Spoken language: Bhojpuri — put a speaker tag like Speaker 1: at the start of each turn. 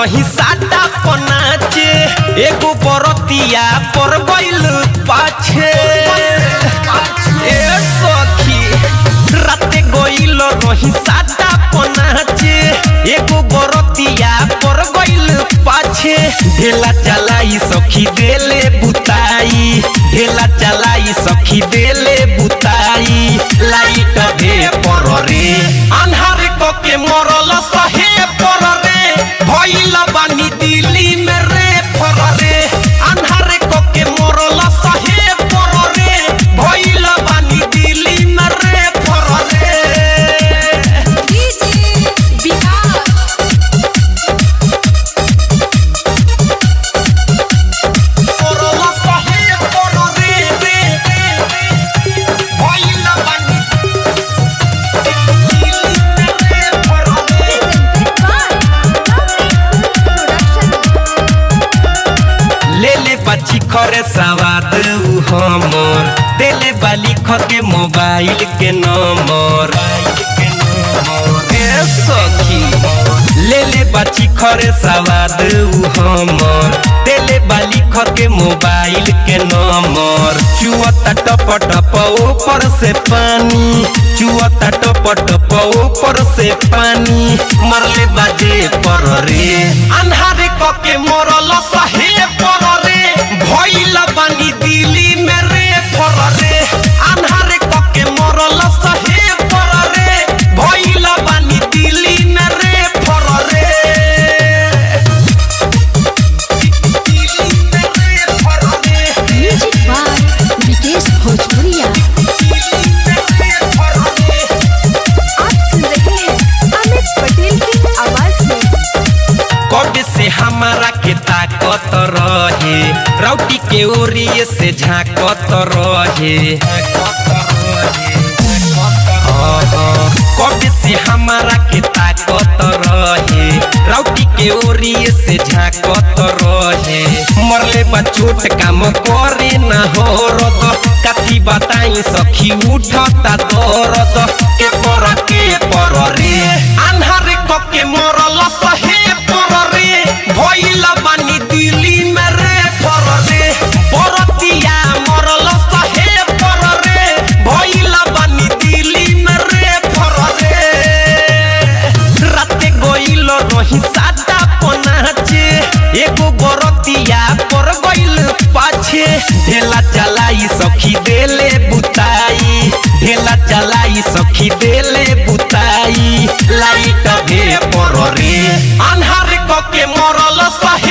Speaker 1: रही साटा पनाचे, एगो बरतिया पर गइल पाछे। ए सखी राते गइल रही साटा पनाचे, एगो बरतिया पर गइल पाछे। ढेला चलाई सखी देले बुताई, ढेला चलाई सखी देले बुताई। लाइट भे पर रे अन्हार क के मरल सहे पर रे, भइल बानी दिल्ली में रे फर रे। अन्हार क के मरल सहे पर रे, भइल बानी दिल्ली में रे फर रे।
Speaker 2: डीजे विकास।
Speaker 1: मरल सहे पर रे रे, भइल बानी दिल्ली में रे फर रे।
Speaker 2: Presented by Lovely Production.
Speaker 1: ले ले बाछी खरे सवाद उ हमर, देले बाली के मोबाइल के नंबर। ए सखी ले ले बाछी खरे सवाद उ हमर, देले बाली के मोबाइल के नंबर। चुअता टप टप ऊपर से पानी, चुअता टप टप ऊपर से पानी। मरले बाजे पर रे अन्हारे क के मरल सहे पर रे, भइल बानी दिल्ली में रे फर रे। अन्हारे क के मरल सहे पर रे, भइल बानी दिल्ली में रे फर रे। दिल्ली में रे फर रे।
Speaker 2: Music by Vikesh Bhojpuria.
Speaker 1: Delhi में रे फर रे।
Speaker 2: आप सुन रहे हैं अमित पटेल की आवाज में।
Speaker 1: कब से हमारा के ताकत रहे, रौटी के ओरिए से झाकत रहे। कब से हमारा के ताकत रहे, रौटी के ओरिए से झाकत रहे। मरले बा चोट काम करे ना हो रद, कथी बताई सखी उठता दर्द। के पर रे अन्हार क के मरल सहे पर रे, भइल बानी दिल्ली में रे फर रे। बरतिया मरल सहे पर रे, भइल बानी दिल्ली में रे फर रे। राते गइल रही सादा पनाचे, एगो बरतिया पर गइल पाछे। ढेला चलाई सखी देले बुताई, ढेला चलाई सखी देले बुताई। लाइट भे पर रे अन्हार क के मरल सहे